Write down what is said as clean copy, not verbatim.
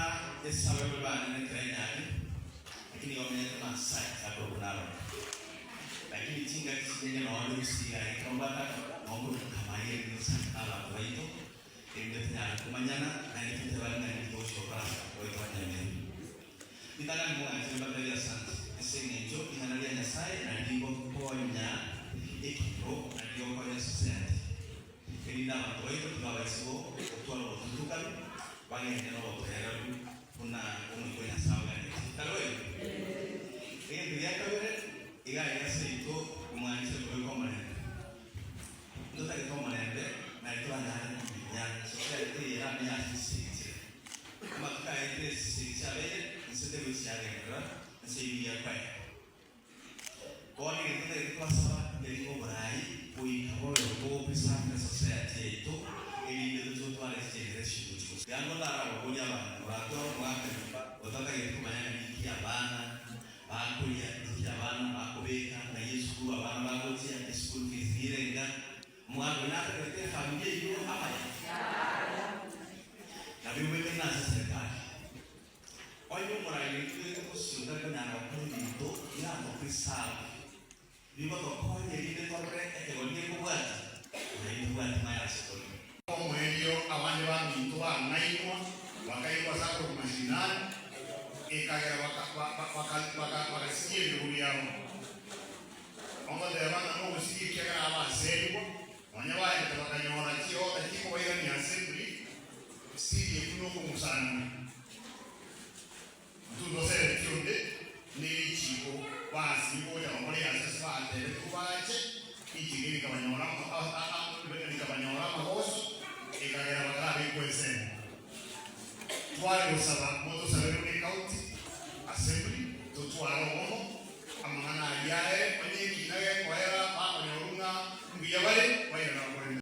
Ase abaibori bane nekero enyare, lakini igo menyete Maasai ase akorokwa Narok. Lakini chingaki chinyinge noo onde gusii iga ekero mbwate akaboko noo nkoruta kamari erinde tosange na abanto baito, erinde tonyare komanyana naende totebane ng'a ninki togochia gokora ase abanto baito ba Nyamira. Ritang'ani moganchere mbatebie asante ase eng'encho ring'ana ria Nyasaye nario rigokonya ekenyoro na rigokonya society. Erinde abanto baito tibabaisa gotwara obotutukanu, bagende nobotoereru buna Omoika o Nyasae oganetie. Tari boigo? Egento gia kabere, iga aiga seito mwanchire kobeka omorembe. Ntotagete omorembe nari toranyare komenya society eye eramenye ase chisegi chire. Amatuko aetire chisegi chiabeire, inse tegochi yagenderera, ense eyio nigo ekoera. Bono egento totagete twasaba nkeri ng'a oborai goika bobe bogopreserve esociety yaito erinde toche gotwara echigeneration gochi bosio. Tiga ngotarababorie abana moratware omogaka nyomba otatageti komanya ng'a ninki abana bakoria, ninki abana bakobeka, ng'ai esukuru abana bagochia, eschool fees nire enga. Omogaka oyio natagete efamilia eyio amaya? Nabo egwekana ase eserekari. Onye omoraia oitwete bosio otari konyara gokora ebinto biratopreserve, bigotokonya erinde torore ekegori gekobwatia, naintwe tobwati maya ase tore. Omoerio abande baminto bang'ainwa, bakairwa ase akorokwa mashinani, ekagera bagasiria ebirogo biabo. Ogoteba ng'a nogosiria ekiagera abaserigwa, nonya baete bakanyora chiota chikobairania ase buri sirie buna okong'usanana. Intwe ntoseretie onde ne richiiko basinyi gocha gokora egasi ase batebetigwe bache, richiiko rikabanyora rikabanyora amagoso, ekagera batarabekwa ensemo. Tware gosaba motosabere buna ecounty assembly totware obomo, amang'ana aria aere, onye ekina gekoera bakonyorwa ng'a mbuya bare, bairana.